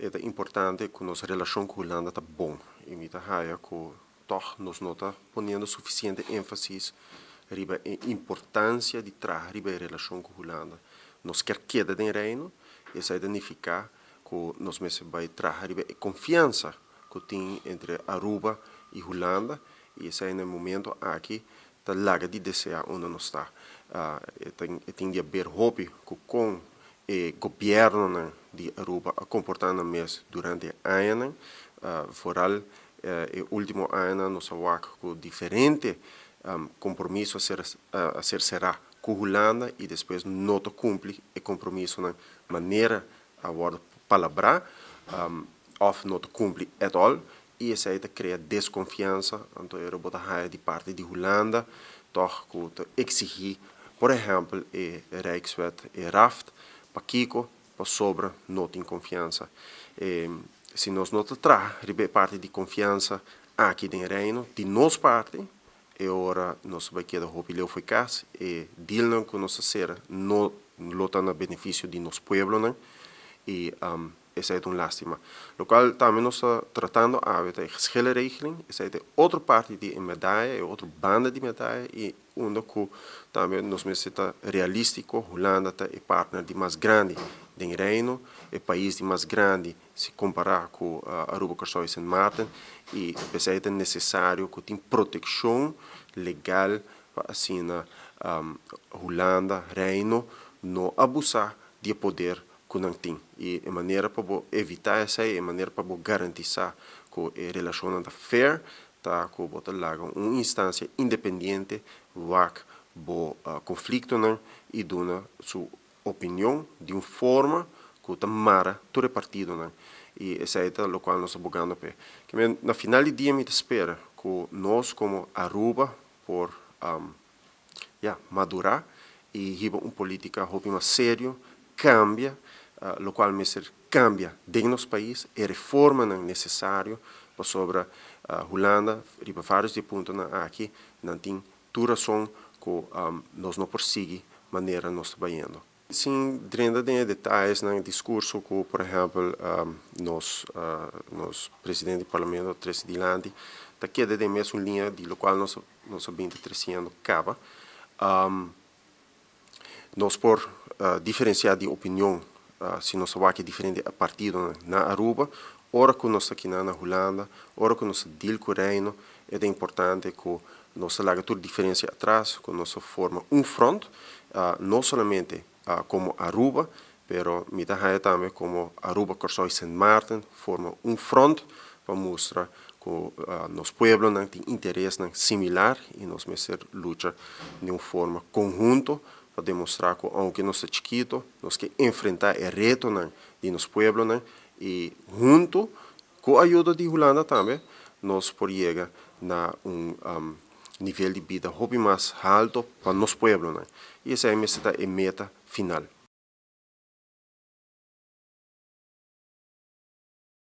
E ta importante ku nos relashon ku Hulanda ta bon. I mi ta haya ku toch nos no ta poniendo sufisiente énfasis riba e importansia di traha riba e relashon ku Hulanda. Nos kier keda den Reino, esei ta nifiká ku nos mester bai traha riba e konfiansa ku tin entre Aruba i Hulanda, i esei na e momento aki ta laga di deseá unda nos ta. E tin di haber hopi ku kon e gobièrnunan di Aruba a komportá nan mes durante e añanan. Vooral e último añanan nos a wak ku diferente kompromiso a ser a ser será ku Hulanda i despues no ta kumpli e kompromisonan manera a wòrdu palabrá òf no ta kumpli at all, i esei ta krea deskonfiansa. Anto ora bo ta haya di parti di Hulanda tòg ku ta eksigí, por ehèmpel, e Rijkswet, e RAFT, pakiko? Pasobra no tin konfiansa. Si nos no ta traha riba e parti di konfiansa aki den Reino, di nos parti, e ora nos ta bai keda hopi leu fo'i kas, e dealnan ku nos ta sera no lo ta na benefisio di nos pueblonan, i esei ta un lástima. Lokual tambe nos ta tratando awe ta e geschillenregeling, esei ta e otro parti di e medaya, e otro banda di medaya, i unda ku tambe nos mester ta realístiko, Hulanda ta e partner di mas grandi den Reino, e pais di mas grandi si kompará ku Aruba, Kòrsou i Sint Maarten, i p'esei ta nesesario ku tin protekshon legal pa asina Hulanda, Reino, no abusá di e poder ku nan tin. I e manera pa bo evitá esei, e manera pa bo garantisá ku e relashonnan ta fair, ta ku bo ta laga un instansia independiente wak bo konfliktonan i duna su opinion di un forma ku ta mara tur e partidonan. I esei ta lokual nos ta bogando p'e. Kimen na final di dia mi ta spera ku nos komo Aruba por ya madurá i hiba un polítika hopi mas serio, kambia lokual mester kambia den nos pais, e reformanan nesesario, pasobra Hulanda riba vários di e puntonan aki nan tin tur rason ku nos no por sigui manera nos ta bayendo. Sin drenta den e detayesnan, diskurso ku por ehèmpel nos nos presidente di parlamento a trese dilanti ta keda den mesun liña di lokual nos nos a bin ta tresiendo kaba. Nos por diferensiá di opinion si nos ta wak e diferente partidonan na Aruba. Ora ku nos ta kinan na Hulanda, ora ku nos ta deal ku Reino, e ta importante ku nos ta laga tur diferensia atras, ku nos ta forma un front, no solamente komo Aruba, pero mi ta haña tambe komo Aruba, Kòrsou i Sint Maarten forma un front pa mustra ku nos pueblonan tin interesnan similar i nos mester lucha den un forma konhunto pa demostrá ku ounke nos ta chikito, nos ke enfrentá e retonan di nos pueblonan i huntu ku ayuda di Hulanda tambe nos por yega na un nivel di bida hopi mas halto pa nos pueblonan i esei mester ta e meta final.